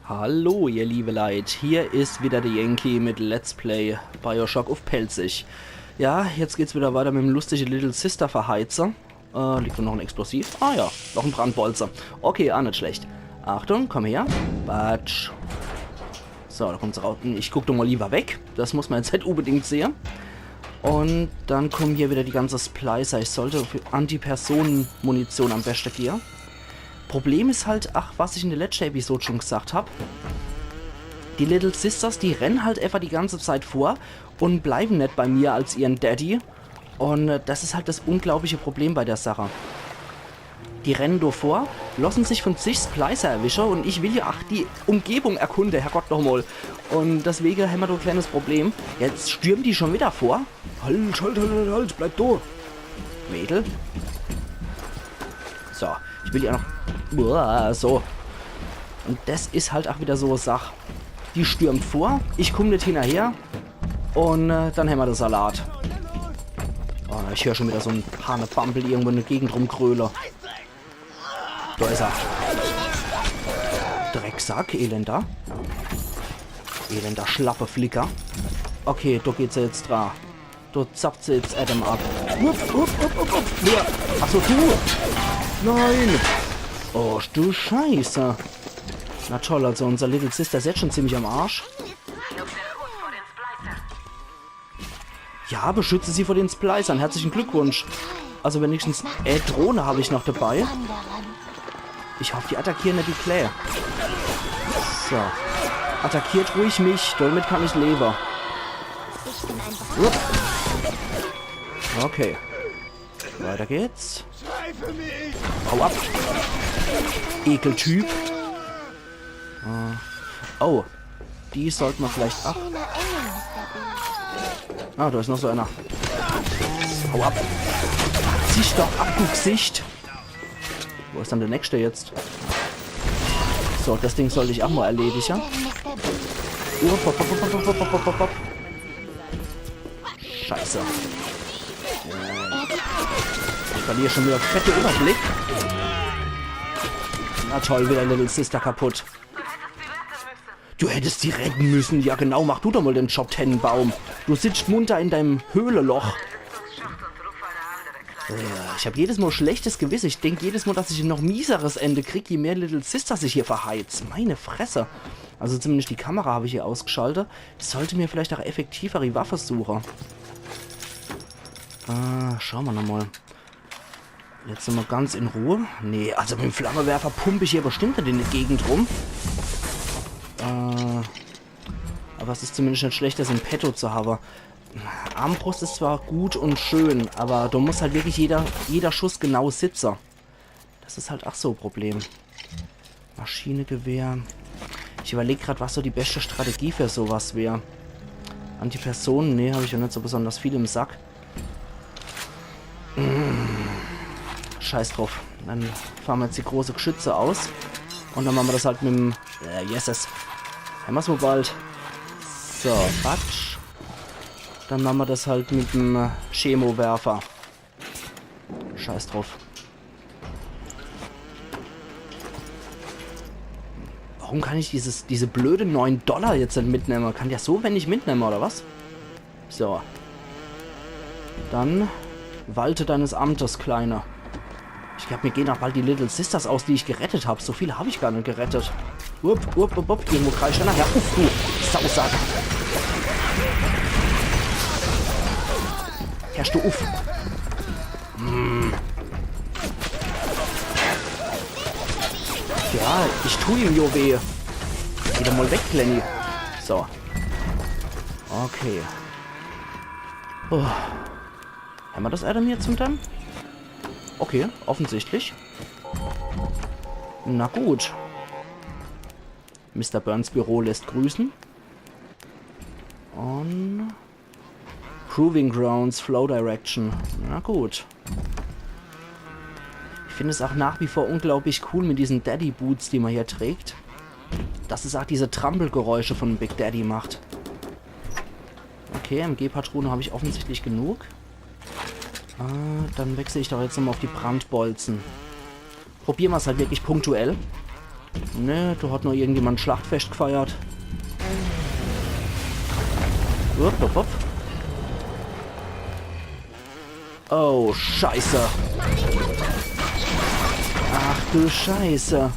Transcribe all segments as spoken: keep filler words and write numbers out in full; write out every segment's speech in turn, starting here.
Hallo, ihr liebe Leit, hier is wieder de Yankee mit Let's Play BioShock uff Pälzisch. Ja, jetzt geht's wieder weiter mit dem lustige Little Sister Verheizer. Äh, liegt do noch en Explosiv? Ah ja, noch en Brandbolze. Okay, ah, net schlecht. Achtung, komm her. Batsch. So, do kommt se raus. Ich guck doch mol lieber weg. Das muss ma jetzt net unbedingt sehe. Und dann kommen hier wieder die ganze Splicer. Ich sollt für Anti-Personen-Munition am beschte gehe. Problem is halt, ach, was ich in de letschte Episode schon gesagt hab. Die Little Sisters, die rennen halt einfach die ganze Zeit vor und bleiben net bei mir als ihren Daddy. Und äh, das is halt das unglaubliche Problem bei der Sache. Die rennen do vor, lassen sich von zig Splicer erwische und ich will ja ach die Umgebung erkunde, Herrgott noch mol. Und deswege hämmer do e kleines Problem. Jetzt stürmen die schon wieder vor. Halt, halt, halt, halt, halt, bleib do. Mädel. So, ich will ja noch. Uah, so. Und das is halt ach wieder so e Sach. Die stürmt vor, ich kumm net hinnerher. Und äh, dann hämmer de Salat. Oh, ich hör schon wieder so en Hanebambel irgendwo in de Gegend rumgröle. Do is er. Drecksack, elender. Elender Schlappeflicker. Okay, do geht's jetzt dra. Do zappt se jetzt Adam ab. Wupp, wupp, wupp, wupp, wupp. Ja. Ach so, du. Nein. Oh, du Scheiße. Na toll, also unser Little Sister is jetzt schon ziemlich am Arsch. Ja, beschütze sie vor den Splicern. Herzlichen Glückwunsch. Also wenigstens, äh, Drohne hab ich noch dabei. Ich hoff, die attackieren net die Klää. So. Attackiert ruhig mich. Damit kann ich lewe. Wupp. Okay. Weiter geht's. Hau ab. Ekeltyp. Äh, oh. Die sollt ma vielleicht. Ach. Ah, do is noch so einer. Hau ab. Zieh doch ab, du Gsicht. Wo is dann de nächste jetzt? So, das Ding sollt ich ach mol erledige. Upp, upp, upp. Scheiße. Ich verlier schon wieder fette Überblick. Na toll, wieder Little Sister kaputt. Du hättest sie retten müssen. Ja genau, mach du doch mol den Job, Tennenbaum. Du sitzt munter in deinem Höhleloch. Äh, ich hab jedes Mol schlechtes Gewisse. Ich denk jedes Mol, dass ich e noch mieseres Ende krieg, je mehr Little Sisters ich hier verheiz. Meine Fresse. Also zumindest die Kamera hab ich hier ausgeschaltet. Ich sollt mir vielleicht ach effektiver die Waffe suche. Äh, schau ma nochmol. Jetzt sin ma ganz in Ruhe. Nee, also mit dem Flammewerfer pump ich hier bestimmt net in de Gegend rum. Äh, aber es is zumindest net schlecht, das in petto zu habe. Armbrust is zwar gut und schön, aber do muss halt wirklich jeder, jeder Schuss genau sitze. Das is halt ach so e Problem. Maschinegewehr. Ich überleg grad, was so die beste Strategie für sowas wär. Anti-Personen, nee, hab ich ja net so besonders viel im Sack. Mm. Scheiß drauf. Dann fahre ma jetzt die große Geschütze aus. Und dann mache ma das halt mit dem. Äh, yeses. Hämmer's wohl bald. So, Batsch. Dann mache ma das halt mit dem äh, Chemowerfer. Scheiß drauf. Warum kann ich dieses, diese blöde neun Dollar jetzt net mitnemme? Kann der so wenig mitnemme, oder was? So. Dann walte deines Amtes, Kleiner. Ich glaub, mir gehen ach bald die Little Sisters aus, die ich gerettet hab. So viel hab ich gar net gerettet. Wupp, wupp, wupp, wupp. Irgendwo kreischt einer her. Uff, du Sausack. Herrsch du uff. Hm. Ja, ich tu ihm jo weh. Geh doch mol weg, Lenny. So. Okay. Oh. Hämmer das Adam jetzt zum Dann? Okay, offensichtlich. Na gut. Mister Burns Büro lässt grüßen. Und Proving Grounds, Flow Direction. Na gut. Ich find's ach nach wie vor unglaublich cool mit diesen Daddy Boots, die ma hier trägt. Dass es ach diese Trampelgeräusche von Big Daddy macht. Okay, M G-Patrone hab ich offensichtlich genug. Äh, dann wechsel ich doch jetzt nochmol auf die Brandbolzen. Probier ma's halt wirklich punktuell. Ne, do hat noch irgendjemand Schlachtfescht gefeiert. Wupp, wupp, wupp. Oh, Scheiße. Ach du Scheiße.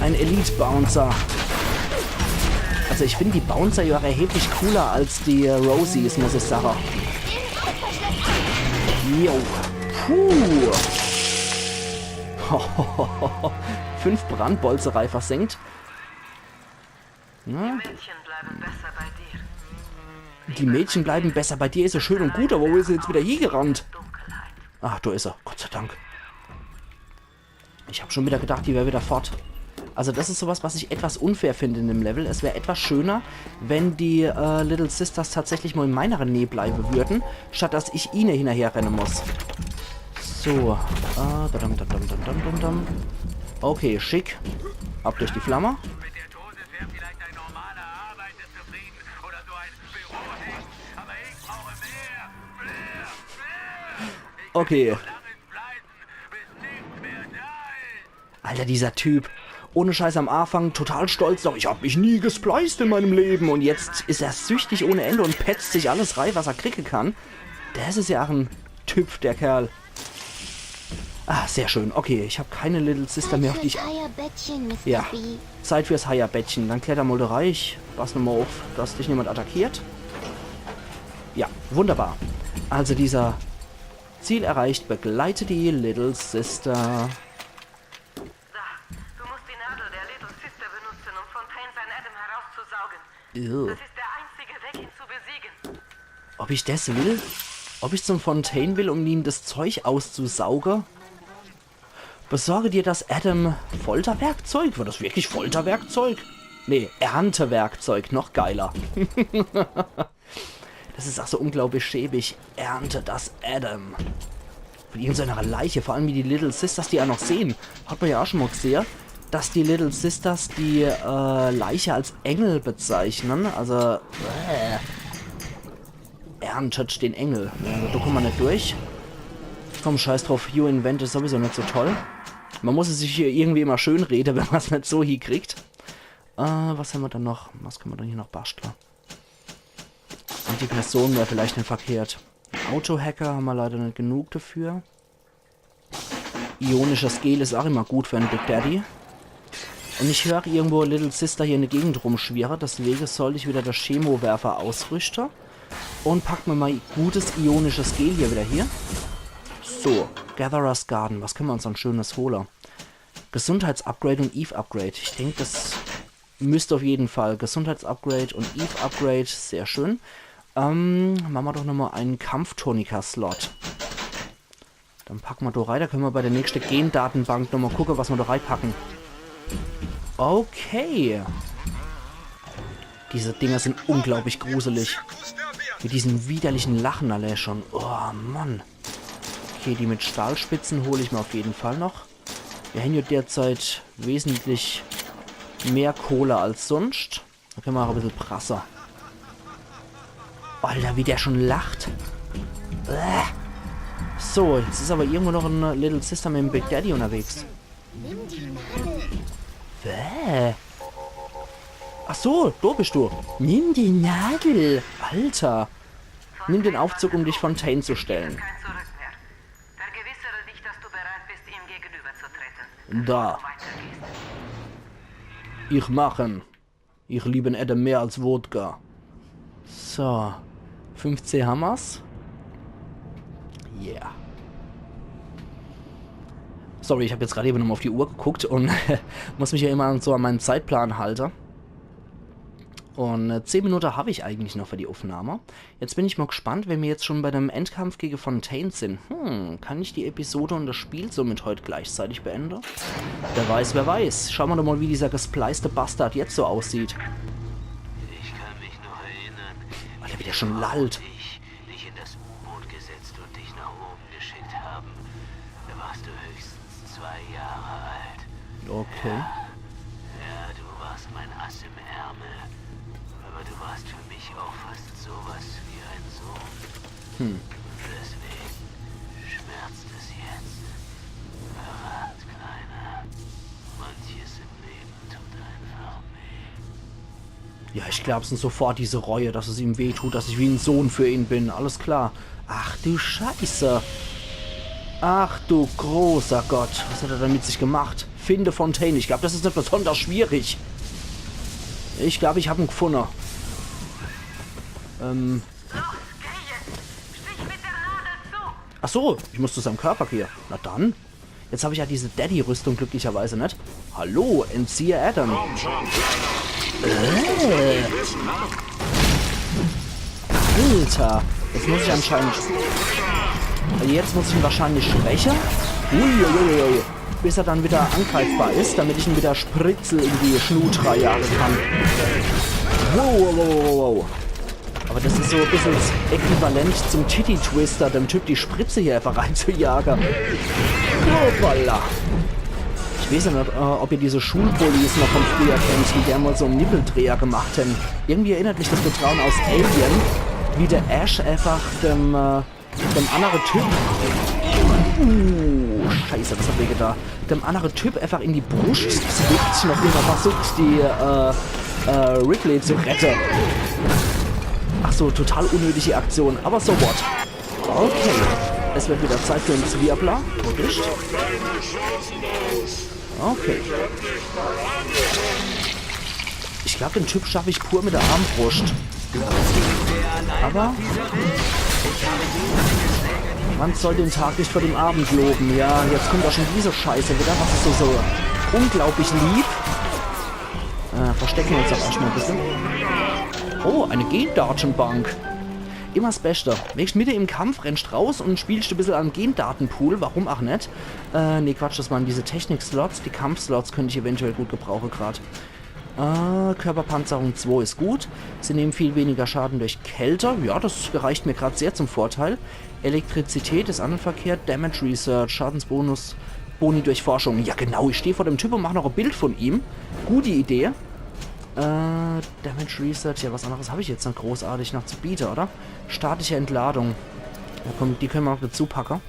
Ein Elite-Bouncer. Also ich find die Bouncer ja erheblich cooler als die äh, Rosies, muss ich sagen. Jo. Puh. Fünf Brandbolzerei versenkt. Na? Die Mädchen bleiben besser bei dir. Die Mädchen bleiben besser bei dir, is ja schön und gut, aber wo is se jetzt wieder hiegerannt? Ach, do is se. Gott sei Dank. Ich hab schon wieder gedacht, die wär wieder fort. Also das is sowas, was ich etwas unfair finde in dem Level. Es wär etwas schöner, wenn die äh, Little Sisters tatsächlich mal in meiner Nähe bleiben würden, statt dass ich ihnen hinterherrennen muss. So, äh, dadam, dadam, dadam, dadam. Okay, schick. Ab durch die Flamme. Okay. Alter, dieser Typ. Ohne Scheiß am Anfang total stolz, doch ich hab mich nie gespliced in meinem Leben. Und jetzt is er süchtig ohne Ende und petzt sich alles rei, was er kriegen kann. Das is ja auch ein Typ, der Kerl. Ah, sehr schön. Okay, ich hab keine Little Sister mehr, auf die ich... Ja, Zeit fürs Heierbettchen. Dann kletter mal da rein. Pass nochmal auf, dass dich niemand attackiert. Ja, wunderbar. Also dieser Ziel erreicht, begleite die Little Sister. Du musst die Nadel der Little Sister benutzen, um Fontaine sein Adam herauszusaugen. Ew. Das ist der einzige Weg, ihn zu besiegen. Ob ich das will? Ob ich zum Fontaine will, um ihm das Zeug auszusaugen? Besorge dir das Adam Folterwerkzeug? War das wirklich Folterwerkzeug? Nee, Erntewerkzeug, noch geiler. Das is auch so unglaublich schäbig. Ernte das Adam. Von irgendeiner Leiche, vor allem wie die Little Sisters die auch noch sehen. Hat man ja auch schon mal gesehen, dass die Little Sisters die äh, Leiche als Engel bezeichnen. Also, äh, erntet den Engel. Ja, da kommt man nicht durch. Komm, scheiß drauf, Hugh Invent is sowieso nicht so toll. Man muss es sich hier irgendwie immer schön reden, wenn man's nicht so hiekriegt. Äh, was haben wir dann noch? Was können wir dann hier noch basteln? Und die Person wäre vielleicht nicht verkehrt. Autohacker haben wir leider nicht genug dafür. Ionisches Gel is auch immer gut für einen Big Daddy. Und ich höre irgendwo Little Sister hier in der Gegend rumschwirren, deswegen sollte ich wieder den Chemowerfer ausrüsten. Und packen wir mal gutes ionisches Gel hier wieder hier. So, Gatherer's Garden, was können wir uns dann Schönes holen? Gesundheitsupgrade und Eve-Upgrade. Ich denke, das müsste auf jeden Fall. Gesundheitsupgrade und Eve-Upgrade, sehr schön. Ähm, machen wir doch nochmal einen Kampftonika-Slot. Dann packen wir da rein, da können wir bei der nächsten Gendatenbank nochmal gucken, was wir da reinpacken. Okay. Diese Dinger sind unglaublich gruselig. Mit diesem widerlichen Lachen alle schon. Oh Mann. Okay, die mit Stahlspitzen hole ich mir auf jeden Fall noch. Wir haben ja derzeit wesentlich mehr Kohle als sonst. Da können wir auch ein bisschen prasser. Alter, wie der schon lacht. Bäh. So, jetzt is aber irgendwo noch ein Little Sister mit dem Big Daddy unterwegs. Nimm die Nadel. Bäh. Ach so, da bist du. Nimm die Nadel. Alter. Nimm den Aufzug, um dich Fontaine zu stellen. Kein Zurück mehr. Vergewissere dich, dass du bereit bist, ihm gegenüberzutreten, bevor du weitergehst. Ich machen. Ich lieben Adam mehr als Wodka. So. fünfzehn Hammers. Yeah. Sorry, ich habe jetzt gerade eben nochmal auf die Uhr geguckt und muss mich ja immer so an meinen Zeitplan halten. Und äh, zehn Minuten habe ich eigentlich noch für die Aufnahme. Jetzt bin ich mal gespannt, wenn wir jetzt schon bei dem Endkampf gegen Fontaine sind. Hm, kann ich die Episode und das Spiel somit heute gleichzeitig beenden? Wer weiß, wer weiß. Schauen wir doch mal, wie dieser gesplicete Bastard jetzt so aussieht. Ich kann mich noch erinnern, Alter, wie der schon lallt. Ich dich in das U-Boot gesetzt und dich nach oben geschickt haben. Da warst du höchstens zwei Jahre alt. Okay. Ja, du warst mein Ass im Ärmel. Aber du warst für mich auch fast sowas wie ein Sohn. Hm. Deswegen schmerzt es jetzt. Verrat, Kleiner. Manche sind Ja, ich glaub's, und sofort diese Reue, dass es ihm wehtut, dass ich wie ein Sohn für ihn bin. Alles klar. Ach du Scheiße. Ach du großer Gott. Was hat er denn mit sich gemacht? Finde Fontaine. Ich glaub, das ist nicht besonders schwierig. Ich glaub, ich hab ihn gefunden. Ähm. Ach so, ich muss zu seinem Körper gehen. Na dann. Jetzt hab ich ja diese Daddy-Rüstung glücklicherweise nicht. Hallo, entziehe Adam. Äh. Alter, jetzt muss ich anscheinend... Jetzt muss ich ihn wahrscheinlich schwächen. Uiuiui. Bis er dann wieder angreifbar ist, damit ich ihm wieder Spritzel in die Schnut reinjagen kann. Wow, wow, wow, wow, wow. Aber das ist so ein bisschen das Äquivalent zum Titty Twister, dem Typ die Spritze hier einfach reinzujagen. Hoppala. Ich weiß ja nicht, äh, ob ihr diese Schulbullies noch von früher kennt, die gerne mal so einen Nippeldreher gemacht haben. Irgendwie erinnert mich das total an aus Alien, wie der Ash einfach dem, äh, dem anderen Typ... Uh, Scheiße, das hat weh getan. Dem anderen Typ einfach in die Brust zwickt, nachdem er versucht, die, äh, äh, Ripley zu retten. Ach so, total unnötige Aktion, aber so what. Okay, es wird wieder Zeit für einen Zwirbler. Wo bist du? Okay. Ich glaub, den Typ schaff ich pur mit der Armbrust. Aber man soll den Tag nicht vor dem Abend loben. Ja, jetzt kommt auch schon diese Scheiße wieder. Was ist so, so unglaublich lieb? Äh, verstecken wir uns doch erstmal ein bisschen. Oh, eine Gendatenbank. Immer das Beste. Nächst Mitte im Kampf rennst raus und spielst ein bisschen am Gendatenpool. Warum auch nicht? Äh, nee, Quatsch, das waren diese Technik-Slots. Die Kampfslots könnte ich eventuell gut gebrauchen grad. Äh, Körperpanzerung zwei ist gut. Sie nehmen viel weniger Schaden durch Kälte. Ja, das gereicht mir grad sehr zum Vorteil. Elektrizität ist an und verkehrt. Damage Research, Schadensbonus, Boni durch Forschung. Ja genau, ich stehe vor dem Typ und mach noch ein Bild von ihm. Gute Idee. Äh, Damage Research, ja, was anderes habe ich jetzt noch großartig noch zu bieten, oder? Statische Entladung. Ja, komm, die können wir noch dazu packen.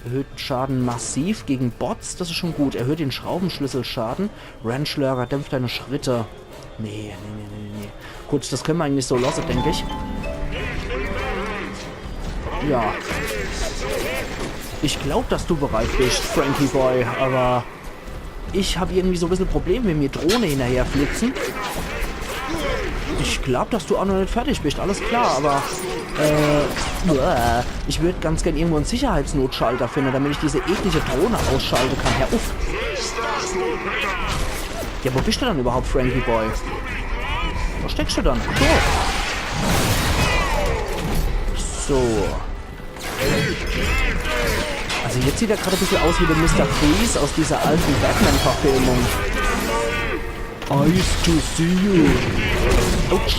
Erhöht Schaden massiv gegen Bots, das ist schon gut. Erhöht den Schraubenschlüsselschaden. Wrenchschläger dämpft deine Schritte. Nee, nee, nee, nee, nee. Gut, das können wir eigentlich so lassen, denke ich. Ja. Ich glaub, dass du bereit bist, Frankie Boy, aber ich hab irgendwie so ein bisschen Problem, wenn mir Drohne hinterherflitzen. Ich glaub, dass du auch noch nicht fertig bist, alles klar, aber, äh, uah, ich würd ganz gern irgendwo einen Sicherheitsnotschalter finden, damit ich diese eklige Drohne ausschalten kann. Hör uff. Ja, wo bist du dann überhaupt, Frankie Boy? Wo steckst du dann? Ach so. So. Also jetzt sieht er gerade ein bisschen aus wie der Mister Freeze aus dieser alten Batman-Verfilmung. Eyes to see you. Autsch.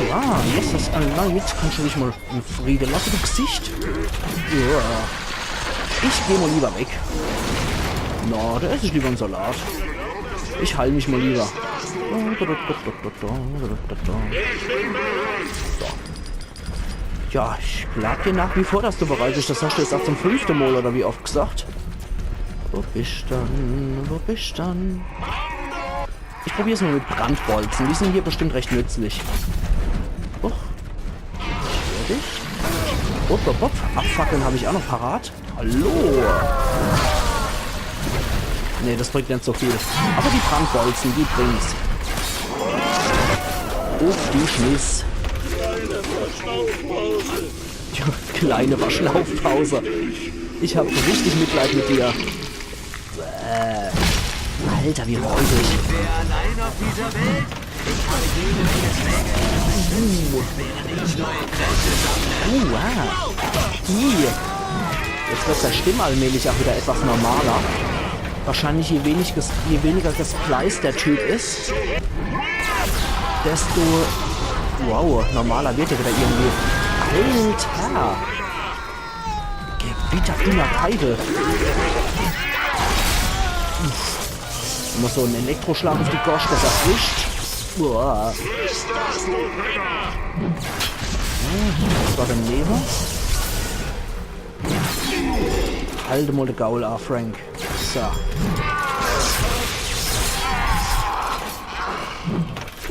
Ja, das ist allein. Jetzt kannst du dich mal in Friede lassen, du Gesicht. Ja. Ich geh mal lieber weg. Na, da esse ich lieber einen Salat. Ich heil mich mal lieber. So. Ja, ich glaub dir nach wie vor, dass du bereit bist. Das hast du jetzt auch zum fünften Mal oder wie oft gesagt. Wo bist dann? Wo bist dann? Ich probier's mal mit Brandbolzen. Die sind hier bestimmt recht nützlich. Huch. Fertig. Wupp, wupp, wupp. Abfackeln habe ich auch noch parat. Hallo. Nee, das bringt nicht so viel. Aber die Brandbolzen, die bringt's. Uff die Schmiss. Tja, kleine Verschnaufpause. Ich hab richtig Mitleid mit dir. Bäh. Alter, wie räudig. Uh, wow. Ih. Jetzt wird seine Stimme allmählich auch wieder etwas normaler. Wahrscheinlich je, wenig ges-, je weniger gespliced der Typ ist, desto, wow, normaler wird er wieder irgendwie. Alter! Gewitter Dunnerkeidel. Uff. Immer so ein Elektroschlag auf die Gosch, das erfrischt. Uah. Das war daneben. Halt mal de Gaul a, Frank. So.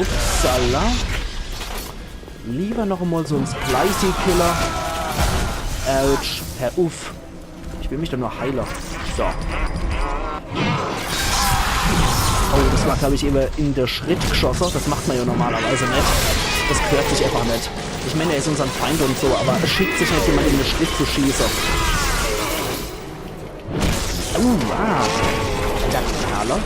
Upsala. Lieber noch emol so en Splicey Killer. Autsch, hör uff. Ich will mich doch nur heile. So. Oh, das war, glaub ich, ewe in de Schritt geschosse. Das macht ma jo normalerweis net. Das gehört sich einfach net. Ich mein, er is unsern Feind un so, awwer es schickt sich net, jemand in de Schritt zu schieße. Uh, ah. Alter Knaller.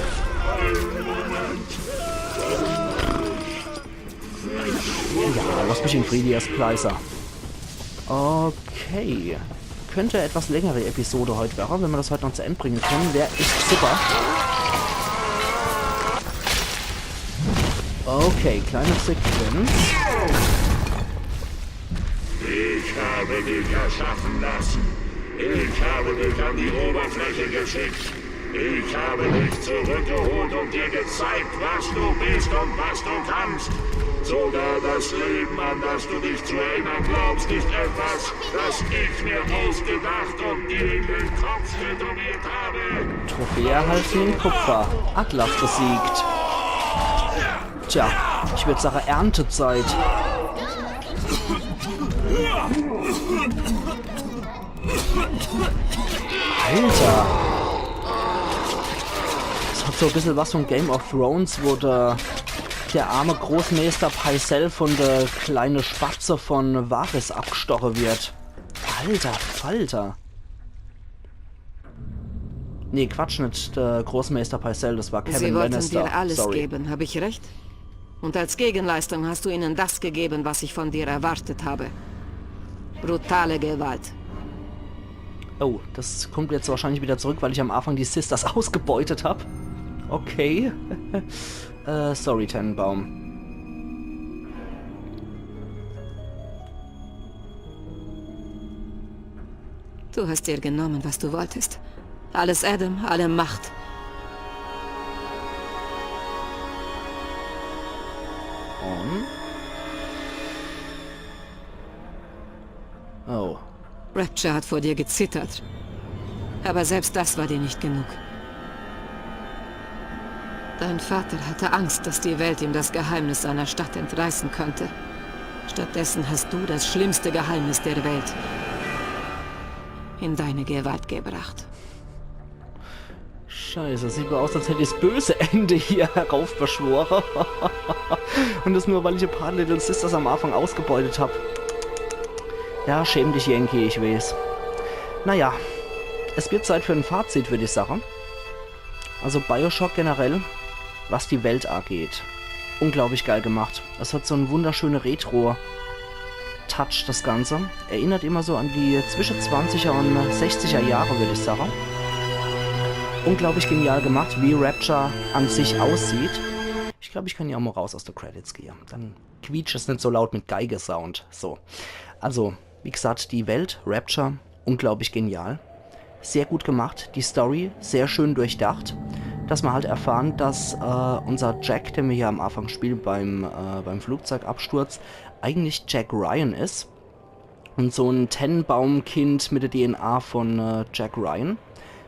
Ja, lass mich in Friede, ihr Splicer. Okay. Könnte e etwas längere Episode heut werre. Wenn ma das heut noch zu End bringe kenne, wär echt super. Okay, kleine Sequenz. Ich habe dich erschaffen lassen. Ich habe dich an die Oberfläche geschickt. Ich habe dich zurückgeholt und dir gezeigt, was du bist und was du kannst. Sogar das Leben, an das du dich zu erinnern glaubst, ist etwas, das ich mir ausgedacht und dir in den Kopf tätowiert habe. Trophäe erhalten, Kupfer. Atlas besiegt. Tja, ich würd sage, Erntezeit. Alter. Das hat so e bissel was von Game of Thrones, wo der, der arme Großmeister Pycelle von der kleine Spatze von Varys abgestoche wird. Alter Falter. Nee, Quatsch, net der Großmeister Pycelle, das war Kevin Lannister. Sie wollten dir alles geben, hab ich recht? Und als Gegenleistung hast du ihnen das gegeben, was ich von dir erwartet habe. Brutale Gewalt. Oh, das kommt jetzt wahrscheinlich wieder zurück, weil ich am Anfang die Sisters ausgebeutet hab. Okay. Äh, sorry, Tenenbaum. Du hast dir genommen, was du wolltest. Alles Adam, alle Macht. Und? Oh. Rapture hat vor dir gezittert. Aber selbst das war dir nicht genug. Dein Vater hatte Angst, dass die Welt ihm das Geheimnis seiner Stadt entreißen könnte. Stattdessen hast du das schlimmste Geheimnis der Welt in deine Gewalt gebracht. Scheiße, sieht mir aus, als hätt ich's böse Ende hier heraufbeschwore. Und das nur, weil ich e paar Little Sisters am Anfang ausgebeutet hab. Ja, schäm dich, Yankee, ich weeß. Naja, es wird Zeit für e Fazit, würd ich sage. Also Bioshock generell, was die Welt angeht, unglaublich geil gemacht. Es hat so e wunderschöne Retro-Touch, das Ganze. Erinnert immer so an die zwische zwanziger und sechziger Jahre, würd ich sage. Unglaublich genial gemacht, wie Rapture an sich aussieht. Ich glaub, ich kann ja auch mal raus aus de Credits gehe. Dann quietscht es net so laut mit Geigesound. So. Also, wie gesagt, die Welt, Rapture, unglaublich genial. Sehr gut gemacht, die Story sehr schön durchdacht. Dass ma halt erfahren, dass, äh, unser Jack, den ma hier am Anfang spielt beim, äh, beim Flugzeugabsturz, eigentlich Jack Ryan is. Und so e Tenenbaumkind mit der D N A von, äh, Jack Ryan.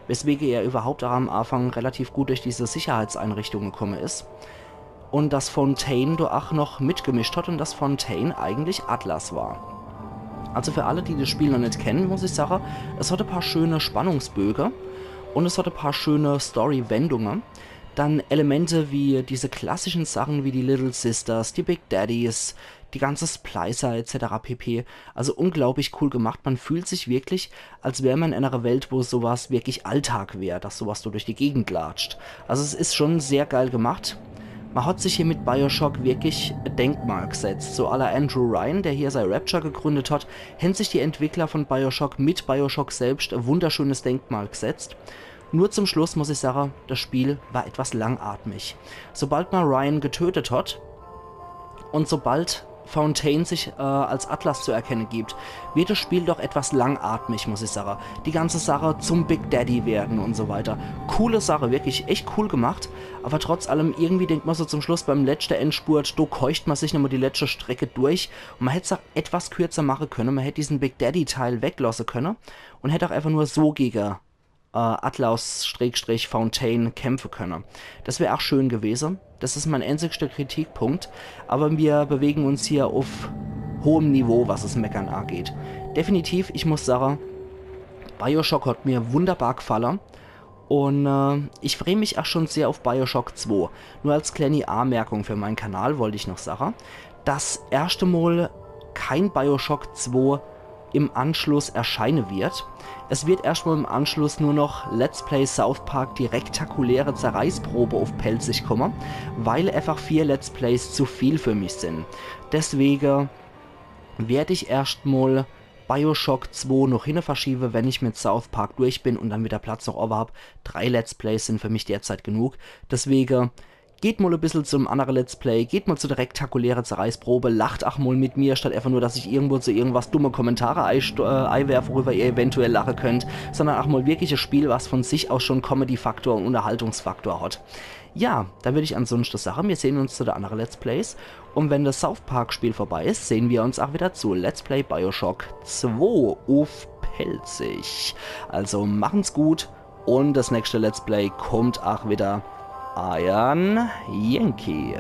Weswege er überhaupt auch am Anfang relativ gut durch diese Sicherheitseinrichtungen gekommen is. Und dass Fontaine do ach noch mitgemischt hat und dass Fontaine eigentlich Atlas war. Also für alle, die das Spiel noch net kennen, muss ich sage, es hat e paar schöne Spannungsböge und es hat e paar schöne Story-Wendungen. Dann Elemente wie diese klassischen Sachen wie die Little Sisters, die Big Daddies, die ganze Splicer et cetera pp. Also unglaublich cool gemacht. Man fühlt sich wirklich, als wär man in einer Welt, wo sowas wirklich Alltag wär, dass sowas so durch die Gegend latscht. Also es is schon sehr geil gemacht. Man hat sich hier mit Bioshock wirklich e Denkmal gesetzt. So à la Andrew Ryan, der hier sei Rapture gegründet hat, hän sich die Entwickler von Bioshock mit Bioshock selbst e wunderschönes Denkmal gesetzt. Nur zum Schluss muss ich sage, das Spiel war etwas langatmig. Sobald man Ryan getötet hat und sobald Fontaine sich, äh, als Atlas zu erkennen gibt, wird das Spiel doch etwas langatmig, muss ich sage. Die ganze Sache zum Big Daddy werden und so weiter. Coole Sache, wirklich echt cool gemacht. Aber trotz allem, irgendwie denkt man so zum Schluss beim letzte Endspurt, do keucht man sich nochmal die letzte Strecke durch. Und man hätt's auch etwas kürzer machen können. Man hätt diesen Big Daddy Teil weglassen können und hätt auch einfach nur so gegen äh, Atlas-Fontaine kämpfe könne. Das wär ach schön gewese. Das is mein einzigster Kritikpunkt, aber mir bewegen uns hier auf hohem Niveau, was es Meckern angeht. Definitiv, ich muss sage, Bioshock hat mir wunderbar gefalle. Und äh, ich free mich ach schon sehr auf Bioshock zwei. Nur als kleine Anmerkung für meinen Kanal wollt ich noch sage, dass erschte Mal kein Bioshock zwei im Anschluss erscheine wird. Es wird erscht mal im Anschluss nur noch Let's Play South Park die rektakuläre Zerreißprobe auf Pälzisch komme, weil einfach vier Let's Plays zu viel für mich sind. Deswege werd ich erscht mal Bioshock zwei noch hinne verschiebe, wenn ich mit South Park durch bin und dann wieder Platz noch over hab. Drei Let's Plays sind für mich derzeit genug. Deswege geht mal e bissel zum annere Let's Play, geht mal zu der rektakuläre Zerreißprobe, lacht ach mal mit mir, statt einfach nur, dass ich irgendwo zu irgendwas dumme Kommentare eisto- äh, eiwerf, worüber ihr eventuell lache könnt, sondern ach mal wirklich e Spiel, was von sich aus schon Comedy-Faktor und Unterhaltungsfaktor hat. Ja, dann würd ich ansonsten sagen, wir sehen uns zu der annere Let's Plays. Und wenn das South Park Spiel vorbei is, sehen wir uns ach wieder zu Let's Play Bioshock zwei auf Pälzisch. Also machen's gut und das nächste Let's Play kommt ach wieder. Eiern Yankee.